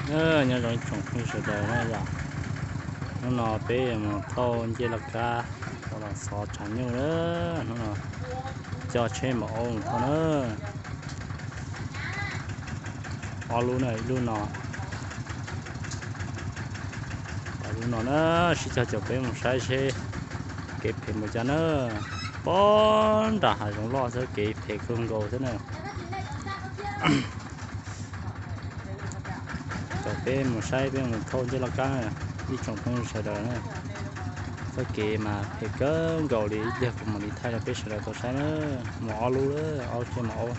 Nyob zoo ib tsoom phooj ywg sawv daws na yom. Hnub no peb mus thauj ncej laj kab, los xov tshav nyuj na. Hnub no coj tsheb maum aub mus thauj na. Ob lub na, ib lub no, ob lub no na. Sib cog caum peb mus saib seb kev phem mus cas na. Pob nram hav zoov loj xwb, kev phem kawg nkaus xwb na. Caum peb mus saib peb mus thauj ncej laj kab, ib tsoom phooj ywg sawv daws na. Txoj kev mas phem kawg nkaus li, ib pliag kuv mam li thaij rau peb sawv daws tau saib na. Mus ob lub, ob lub tsheb maum aub.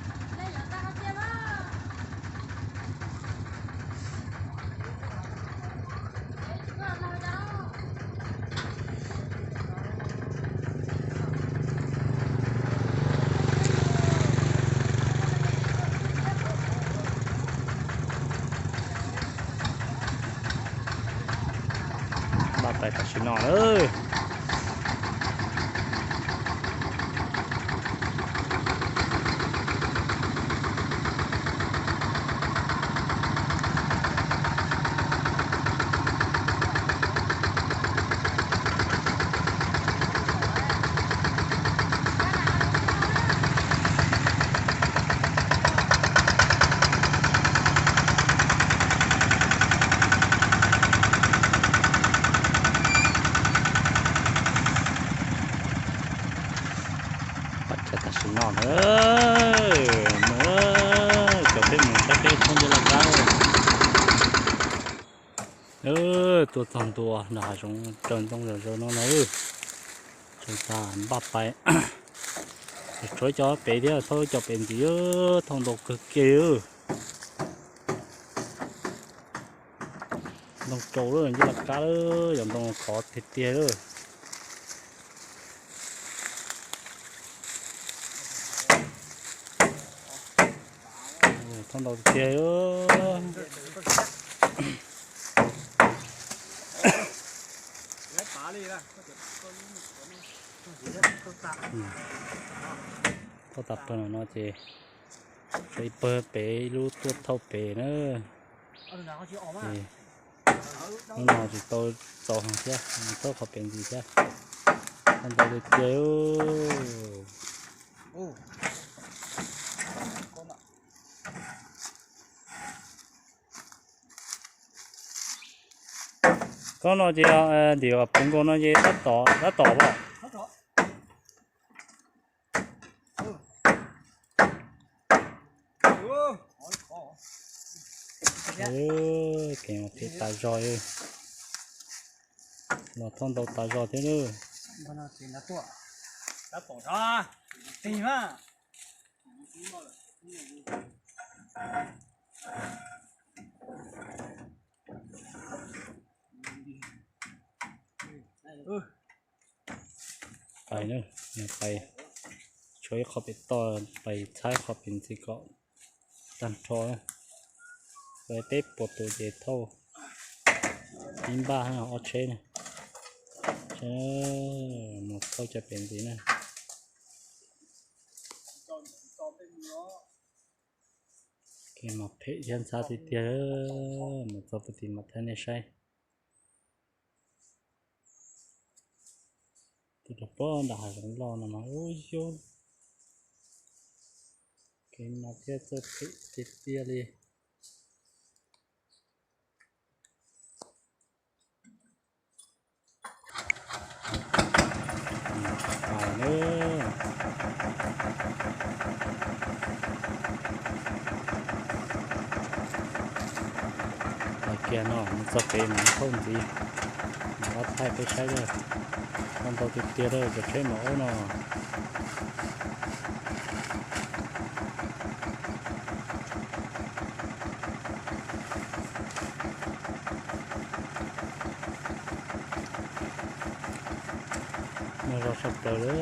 Npaj pais tam sim no lawm. Pab tshais tam sim no na, mus, cov peb mus saib peb thauj ncej laj kab. Tuaj txog ntua nram hav zoov raws ntoo zom zaws no na. Tseem tas npaj pais, tshuav cov pem thiab, thauj cov pem ntxiv, thauj ntau kawg kiag. Ntoo tsau lawm, ncej laj kab lawm, yog ntoo khov tiag tiag lawm. Thauj ntau tiag tiag. Thauj tas pawg no ces tshuav ib pawg pem, ib lub tuaj thauj pem na. Hnub no tsis tau txaus heev thiab, thauj qhov pem ntxiv thiab. Thauj ntau tiag tiag. Koj no ces ntim puv nkaus no ces tab tom, tab tom los. Kev mas phem tas zog, los thauj ntau tas zog thiab lawm. Pais na, pais tshuav ib qho pem toj, pais txhab qho pem ntxiv kom tag nrho. Peb puas tus ces thauj ib npaj ob tsheb na, mus thauj cov pem ntxiv na. Kev mas phem thiab ntxhab tiag tiag, mus txog puag tim mam thaij nej saib. Tuaj rau puag nram hav zoov loj no mas ub yub, kev mas thiaj txawj phem tiag tiag li. Pais na, pais kiag no mus txog pem mas thauj ntxiv, mam rov thaij peb saib na. Thauj ntau tiag tiag li cov tsheb maum aub no. Muaj zog tshaj plaws li.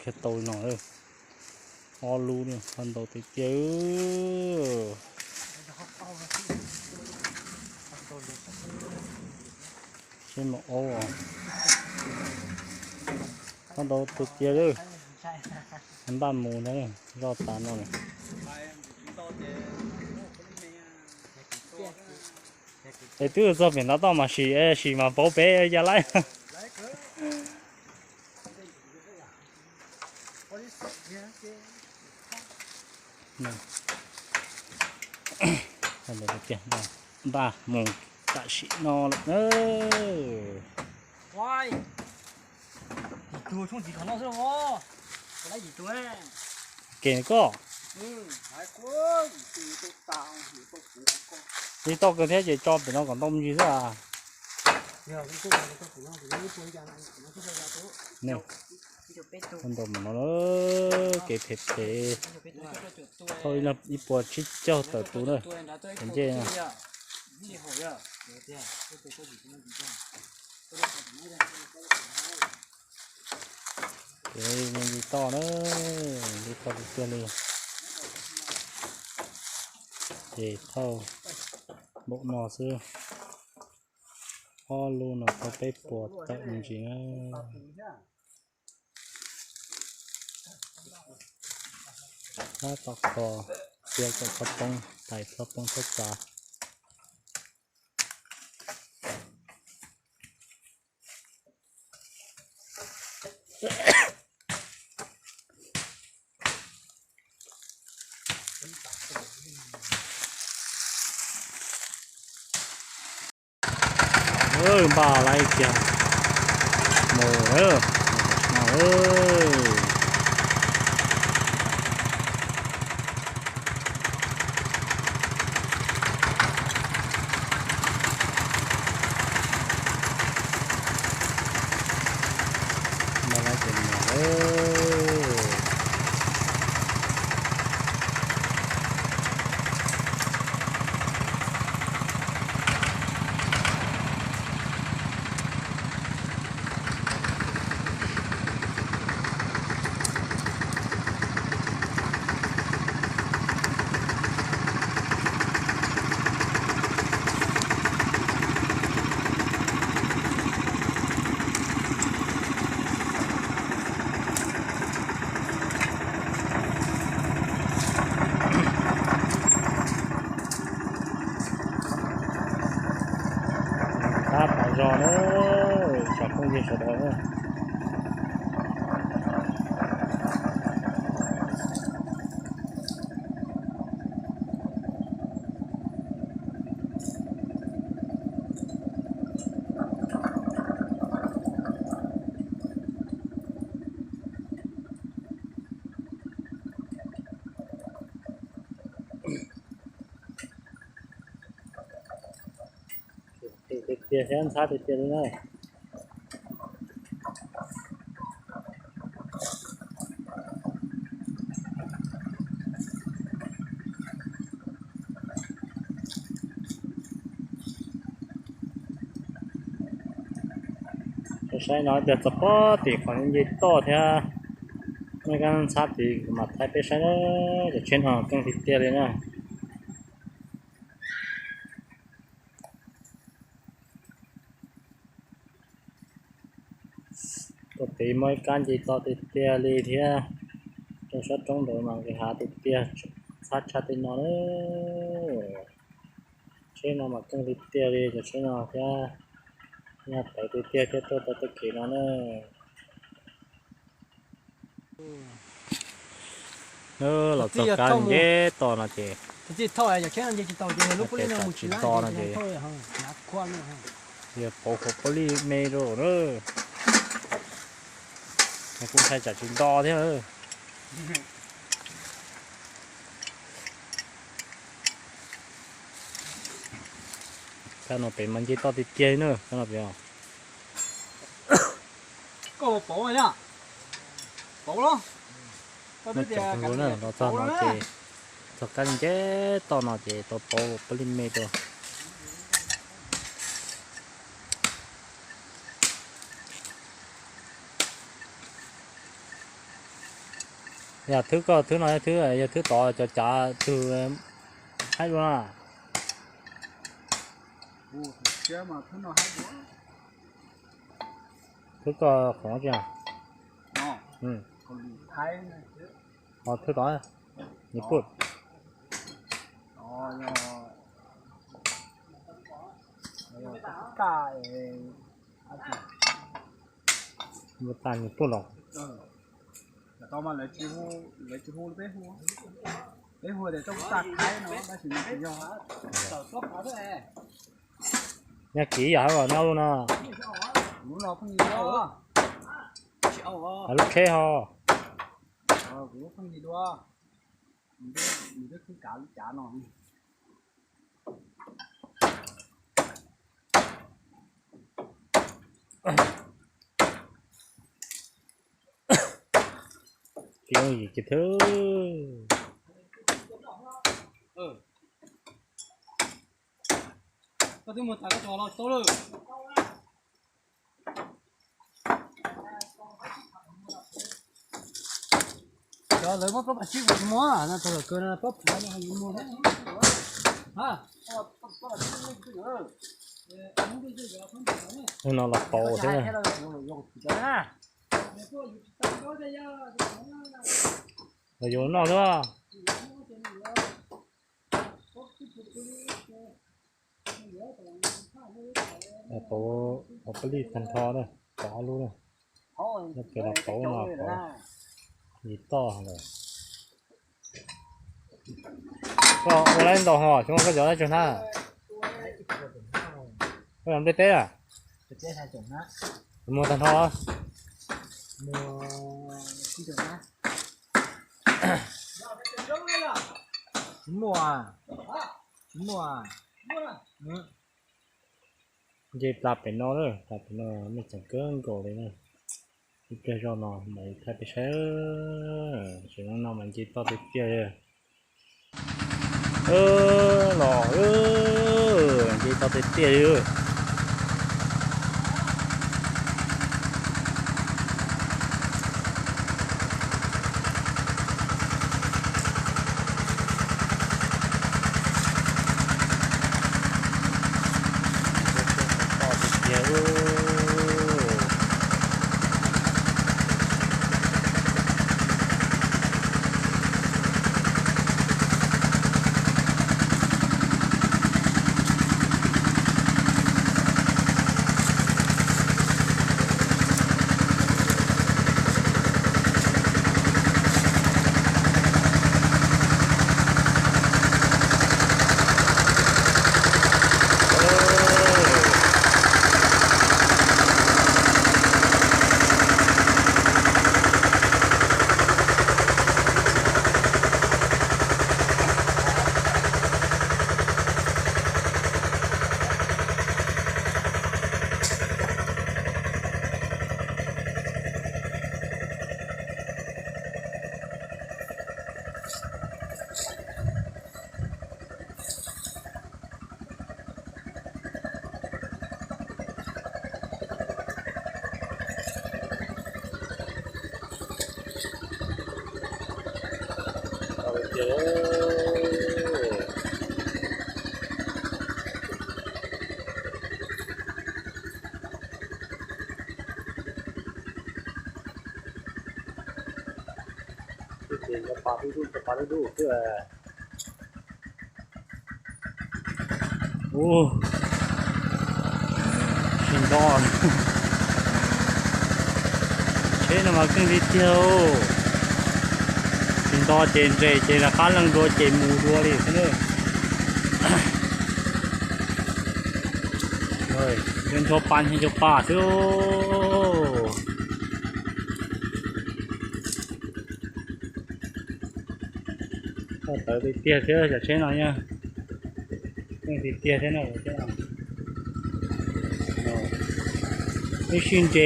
kiag tau li no. Ob lub no, qab ntau tiag tiag. Seb mus aub os. Qab ntau tiag tiag lawm. Npaj mus na, zoj tas no na. Es twb txog pem ntav toj mas sim, sim mas pauv pem ya laib. Npaj mus tam sim no lawm na. Kev koj, li toj kawg thiab ces tso pem no kom ntau me ntsis xwb. Ntau mus no, kev phem phem, thauj ib puas tsib caug tawm tus na, ncej. Ces li toj na, li toj tiag tiag li. Ces thauj npaum no xwb, ob lub no thauj peb puas tawm me ntsis na. Tab tom kho, cia kom txhob poob, tais txhob poob txhob txav. Npaj laib kiag mus lawm. Npaj laib kiag mus lawm. Tab tom zog na, tsoom phooj ywg sawv daws na. Tiag tiag thiab ntxhab tiag tiag li na. Saib no tias txog pob tim qhov nce toj thiab, nej kab ntxhab tid kuv mam thaij peb saib na. Cov tsheb no keej tiag tiag li na. Tuaj tid muaj ib kab nce toj tiag tiag li thiab. Rau sab roob ntawd mas nkis hav tiag tiag, ntxhab tshaj tej no na. Tsheb no mas keej tiag tiag li cov tsheb no thiab. Nyaj tawv tiag tiag thiab tuaj tau tej kev no na. Los txog kab nce toj no ces, tsam tsis nto no ces yog pauv hauv pob lij me rau na. Kuj ntshai tsam tsis nto thiab. Kab no pem mas nce toj tiag tiag na, kab no pem. Koj pauv, pauv los. Muaj cov hluas na, los txog no ces, txog kab nce toj no ces tau pauv pob lij me rau. Yog thwb koj thwb no, thwb yog thwb tod cov cav twg haib dua na? Thwb koj qhov tsi? Ho thwb tod, nws puj. Ua tas nws puj los. Peb hu tias tsob tag thaib no tab sis nws tsis yog. Nyob kiv yam hab los nyob lub no. Lub no pheej yig dua. Lub tsheb ho. Kuv lub pheej yig dua. Nws twb khwb kav lub cav no. Ces thwb. Koj twb mus tas koj tso los tau lawm. Cov lawv muab plaub phav tsib kuv tsis muag, no cov lawv kawg no plaub phav no kuv muag thiab. No los pauv thiab. Los yuav noj xwb. Pauv, pauv paj lij tag nrho na, pauv ob lub na. Ces los pauv no, pauv li toj lawm. Koj ua lawm ntau hos, xyov koj cov dab tsi hnab? Koj cov nplej teb a? Muag tag nrho. Tsis muaj, tsis muaj. Nce plas pem no lawm, plas pem no me tseem kawg nkaus li na. Ib pliag zoj no mam li thaij peb saib, tam sim no mas nce toj tiag tiag li. Los nce toj tiag tiag li. Ub, sib nto. Tsheb no mas keej tiag tiag. Sib nto ces nres ces rov qab leej dua ces mus dua li xwb na. Ncho pa ncho pa xwb. Tawv tiag tiag thiab cov tsheb no na. Keej tiag tiag thiab na. Ib sij nres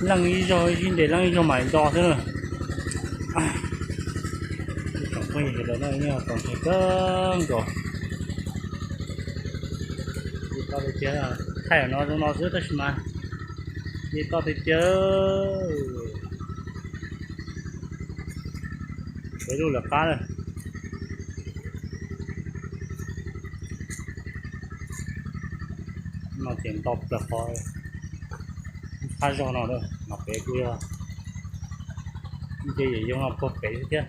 leej ib zaug, ib sij nres leej ib zaug mam li nto xwb na. Ib tsoom phooj ywg sawv daws no, txaus ntshai kawg nkaus. Thaij no zoo no xwb tab sis mas nce toj tiag tiag. Peb lub lawv qab na. No ces nto plaws qhov phab zog no lawm, no pem kuj yog nce yam yooj no puag pem xwb thiab.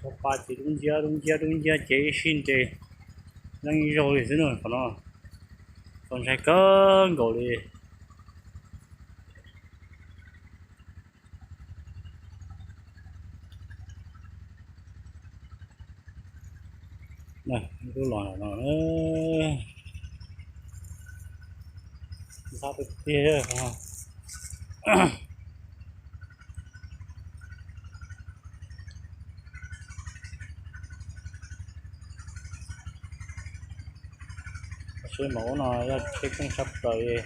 Tho pa ces dub nciab dub nciab dub nciab ces ib sij nres leej ib zaug li xwb na qhov no. Txaus ntshai kawg nkaus li. Lub los no, ntxhab tiag tiag. Seb mas ub no yog tsheb keej tshaj plaws li.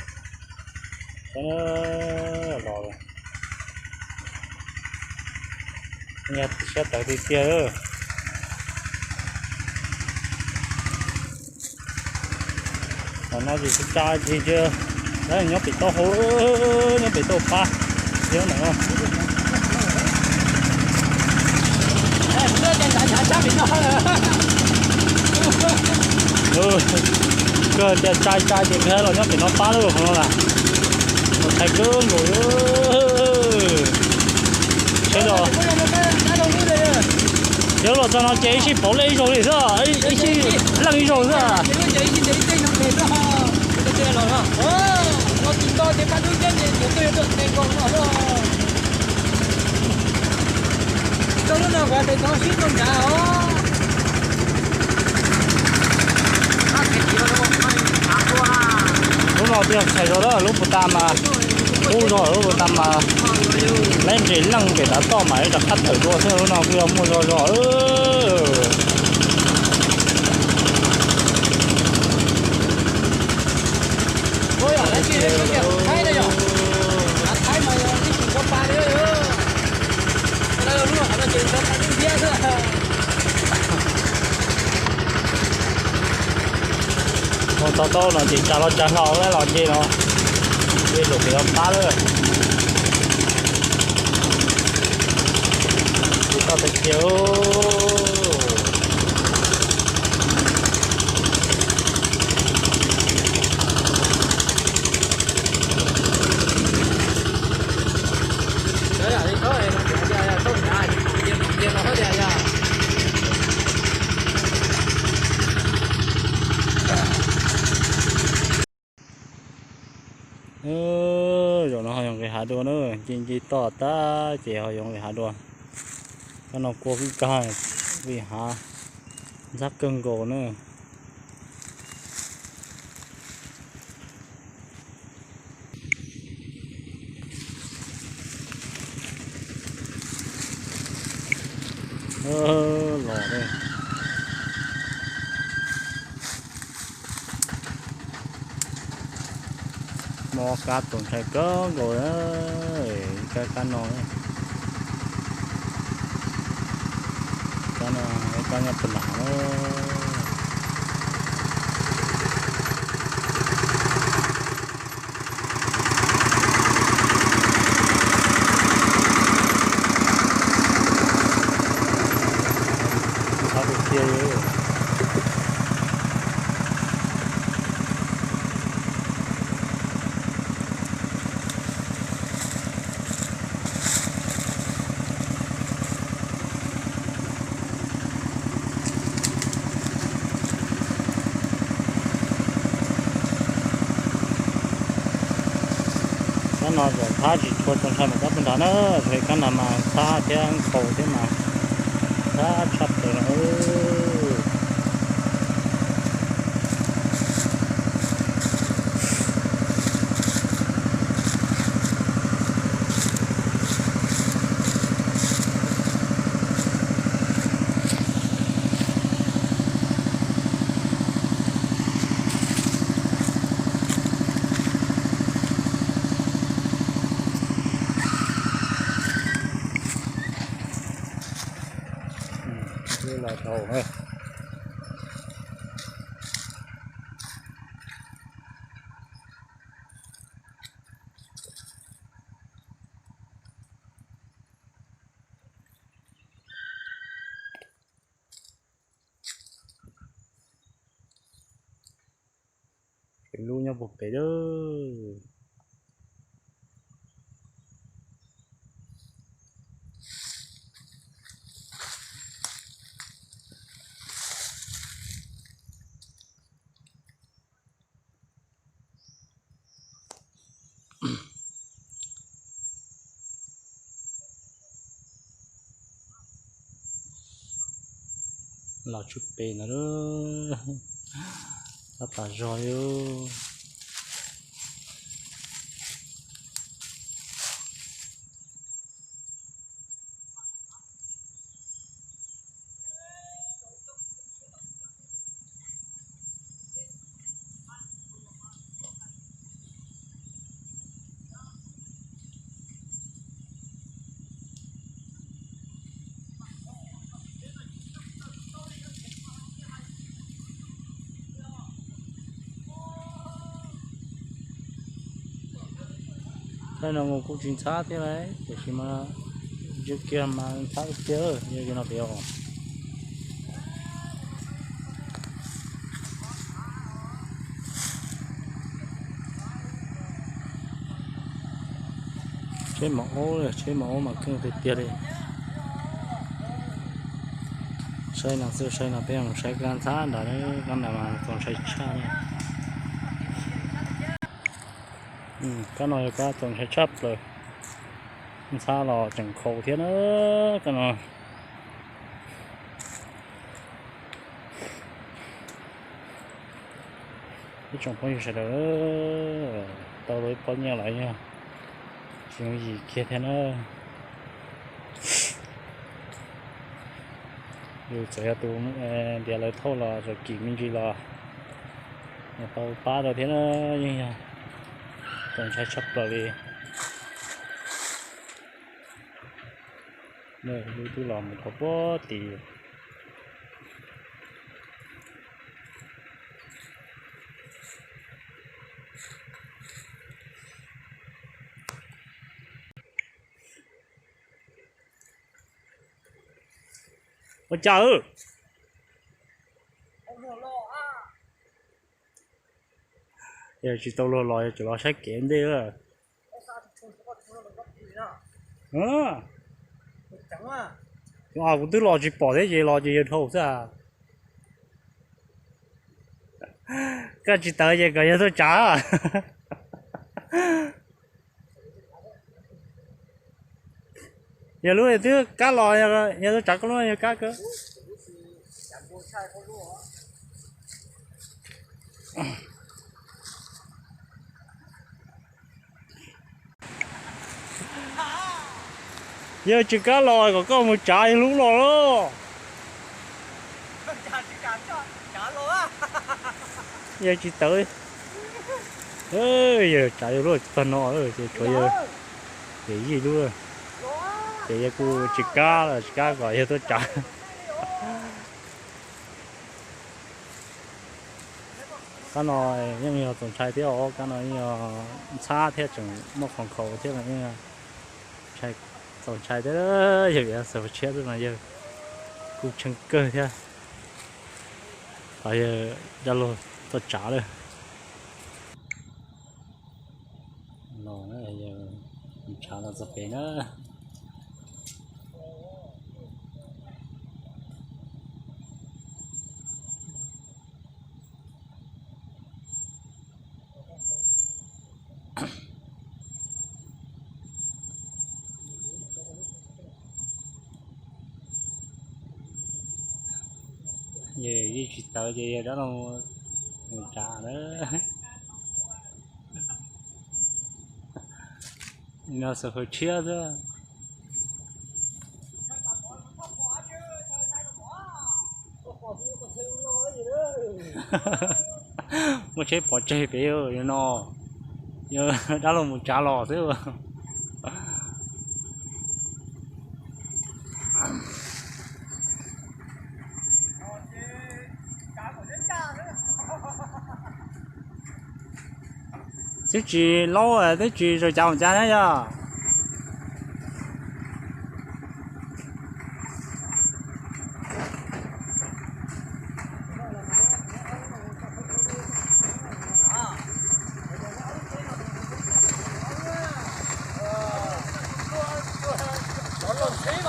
Los yog siab tawv tiag tiag. Qhov no ces tsa tsa ces cia, nyob pem toj hauv, nyob pem toj pab thiab ntawm no. Kawg tias tsa tsa ces kawg los nyob pem no pab lawm qhov no las. Txaus ntshai kawg nkaus. Seb los, yog los txog no ces ib sij pauv lej ib zaug li xwb, ib sij leej ib zaug xwb. Lub no twb yog txhais zog lawm, lub puas tas mas qub zog, lub puas tas mas leb nres leej pem tav toj mas rov qab tawm dua xwb, lub no kuj yog muaj zog zog. Mus tau tau no ces tsa los tsa hlau los nce no, nce lawm pem no pab lawm. Tsis tau tiag tiag. Zaum no ho yuav nqis hav dua na, nce nce toj tag ces ho yuav nqis hav dua. Kab no kua kub kag, vim hav ntxhab kawg nkaus na. Los, mob kab txaus ntshai kawg nkaus, kab kab no, kab no, kab nyob puag nram na. Kab no zaum thab tsis tshua txaus ntshai mas kab puag nrad na, kab nrad mas ntxhab thiab nkhaus thiab mas ntxhab tshaj plaws no. Los tau, Lub nyob puag pem lawm. Los tshwj pem no, tab tom zog li. Thaum no mus kuj tsis ntxhab thiab lauj, tiam sis mas ntsia kiag mas ntxhab tiag tiag, yog li no pem os. Tsheb mos ub, tsheb mos ub mas keej tiag tiag li. Saib no xwb, saib no peb mus saib kab ntxhab nrad, kab ntawd mas txaus ntshai tshaj li. Kab no yog kab txaus ntshai tshaj plaws. Ntxhab los tseem khaus thiab na, kab no. Ib tsoom phooj ywg sawv daws, tau lub pob nyiaj los yog tsis yooj yim kiag thiab na. Yus txawm yog tus ntiav lawv thauj los txawm kim me ntsis los tau pab rau thiab na, yeej yog txaus ntshai tshaj plaws li. Lub twb los mus rau puag tid. Ua cas? Yog tsis tau luag los, yog tseem los saib kev ntej. Kuv twb los tsis pom thiab ces los ces yawg dhau xwb. Koj tsis tawv ces kom yawg tuaj tsav. Yog lub twb kab los, yog tuaj tsav koj lub yog kab kawg. Yog tsis kab los kom koj mus tsav yawg lub los lauj. Yog tsis tawv, yawg tsav yawg lub tag no ces tshuav yawg, ces yij lub, ces yawg kuj tsis kab los tsis kab kom yawg tuaj tsav. Kab no yeej yog txaus ntshai thiab os, kab no yeej yog ntxhab thiab tseem muaj qhov nkhaus thiab, yeej txaus ntshai thiab. Yog vim xav tshiab xwb mas yawg kuj tsheej kawg thiab. Qhov yawg dab laug tuaj tsav lawm. Los, tsav los txog pem na. Yog yeej tsis tawv ces yog rov los mus tsav lawm. No xav hawv tshiab xwb. Muaj tsheb pov tseg pem no, yog dab laug mus tsav los xwb. Twb tsis laub, twb tsis zoo cas mus cas na yog.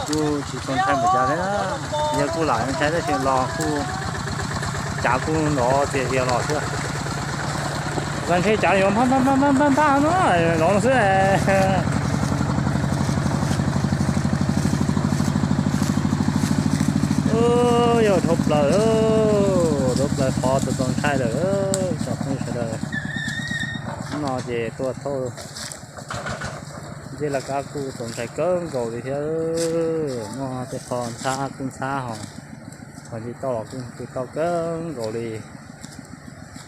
Kuj tsis txaus ntshai npaum cas thiab, yog kuj lam ntshai tab sis los kuj cav kuj nrov tiag tiag los xwb. Txaus ntshai cav yuav npaj npaj npaj npaj no, nrov no xwb. Yog dhau plaws, dhau plaws qhov txaus txaus ntshai lawm tsoom phooj ywg sawv daws. Hnub no ces tuaj thauj ncej laj kab kuj txaus ntshai kawg nkaus li thiab. Muaj tej qho ntxhab kuj ntxhab hos, qhov nce toj los kuj nce toj kawg nkaus li,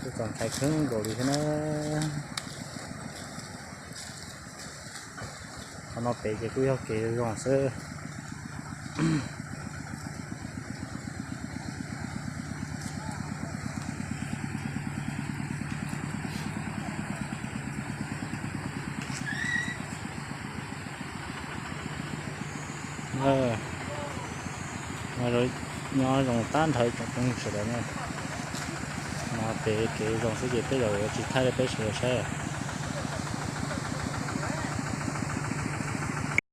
kuj txaus ntshai kawg nkaus li thiab na. Qhov no pem ces kuj yog kev zoo xwb. Nyob zoo tag nrho tsoom phooj ywg sawv daws na. No pem kev zoo xwb ces peb yuav tsis thaij rau peb sawv daws saib.